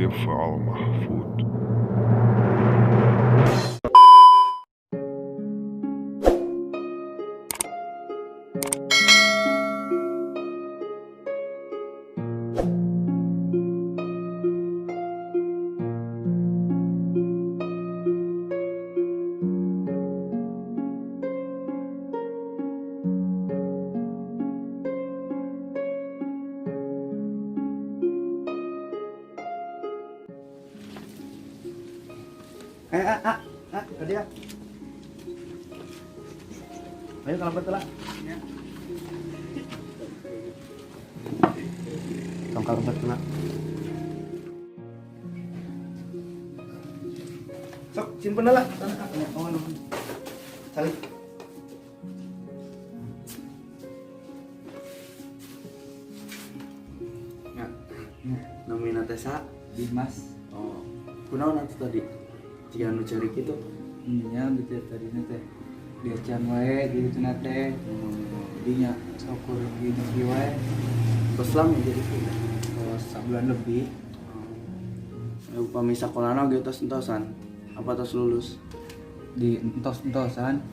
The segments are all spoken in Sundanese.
Rifaal Mahfud. Eh, ah, ah, ah, tadi ya. Ayo kalau betul lah. Tong kalau betul lah. Sok, simpen lah. Oh, nuhun. Calik. Ya. Namina teh sa? Dimas. Oh. Kunaon atuh tadi? Jika anu cari kitu. Nya gitu tadi teh. Diacan wae gitu cenah teh. Dinya syukur gini kieu wae. Tos lama jadi kieu. Tos sabulan lebih. Oh. Upami sakolana oge tos entosan. Apa tos lulus? Di entos-entosan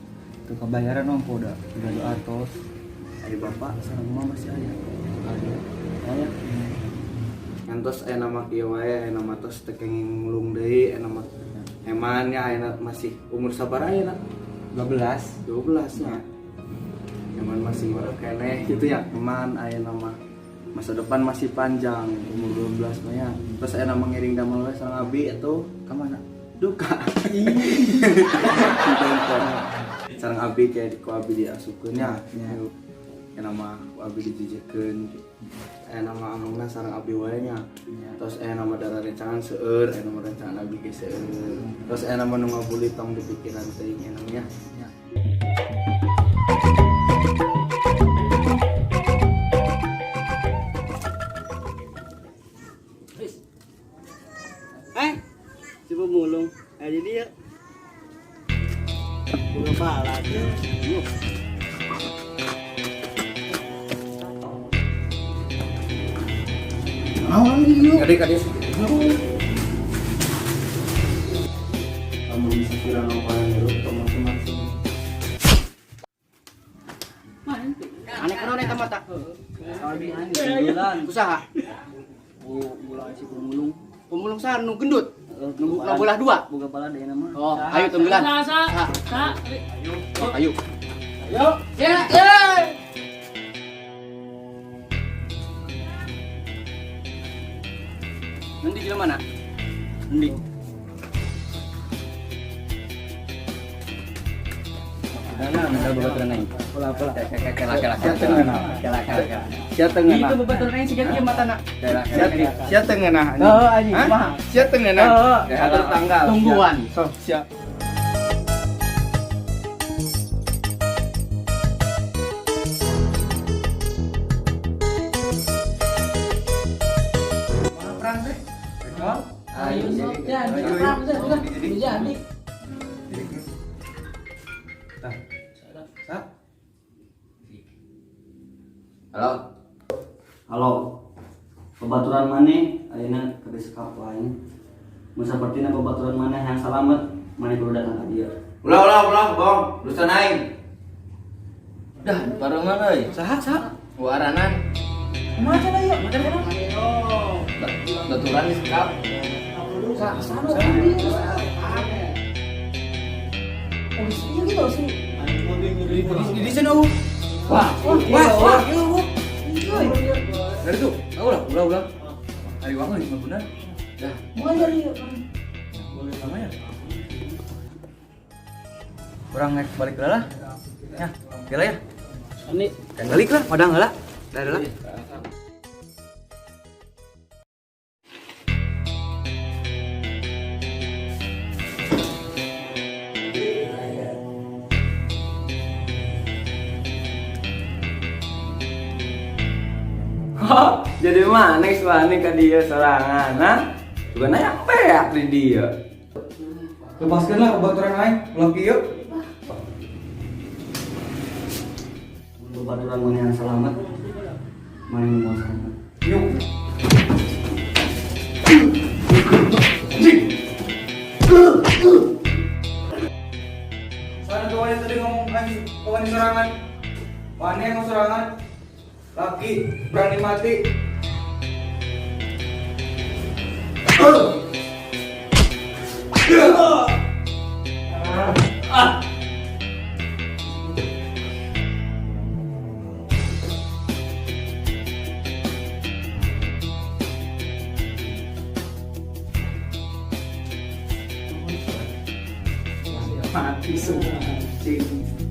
teu kabayaran ongko udah doa tos. Ari bapak sareng mama masih aya. Aya. Aya. Ngantos aya nama kieu wae, aya nama tos teu kenging mulung deui, aya nama eman nya aya masih umur sabaraha aya? 12. 12 nya. Eman masih ngorok keneh gitu ya. Eman aya nama masa depan masih panjang, umur 12 mah ya. Terus aya nama ngiring damel we sareng abi atau Ka mana? Duka. Sareng abi kayak ku abi diasupkeun nya. Ya. Aya nama ku abi dijejekeun. Aya nama amangna sareng abi wae nya. Ya. Terus aya nama darah rencangan seueur, aya nama rencangan abi ge seueur. Terus aya nama nu ngabuli tong di pikiran teuing aya namanya. Ya. Eh, si pemulung. Eh, jadi ya. Boga balad. Yuh. Naon ieu? Kade kade. Kamu bisa kira nopo yang hirup tong masing-masing. Aneh kunaon eta mata? Usaha. Bola si pemulung. Pemulung saha nu gendut? Nu bola dua. Boga balad aya nama. Oh, ayo tunggulan. Sa, sa, sa. Oh, ayo. Ayo. Ya, ya. Nanti di mana? Nanti. Nah, misal babaturan aing. Pola pola. Kela kela. Sia teu ngeunah. Kela kela kela. Sia teu ngeunah. Itu babaturan aing siga kieu matana. Kela Sia sia teu ngeunah. Oh, anjing, Hah? kumaha? Sia teu ngeunah. Oh, Atur tanggal. Tungguan. Sok sia. Perang teh. Ayo sok jadi perang udah jadi. Tah. Sa. Halo. Halo. Babaturan maneh ayeuna ke disekap aing. Mun sapertina babaturan maneh yang salamet, maneh kudu datang ka dieu. Ulah ulah ulah, bong. Urusan aing. Dah, bareng mana euy? Saha, saha? Waranan. Kumaha cenah ieu? Macan kumaha? Baturan disekap. Saha, saha. Oh, iya gitu sih. Di sana uh. Wah, Wah, wah, iya, wah. Dari tuh. Ulah, ulah, ulah. Hari wangun mah bener. Dah, Bukan dari boleh sama ya. Kurang naik balik lah. Ya, gila ya. Ini Balik lah, padang lah. Dah, dah lah. Oh, jadi mana suami ka dia sorangan, ha? Bukan aya peak di dia. Lepaskan lah babaturan aing, ulah kieu. Babaturan maneh yang selamat, maneh mau selamat. Yuk. Mana yang sorangan? Laki berani mati. Mati semua anjing.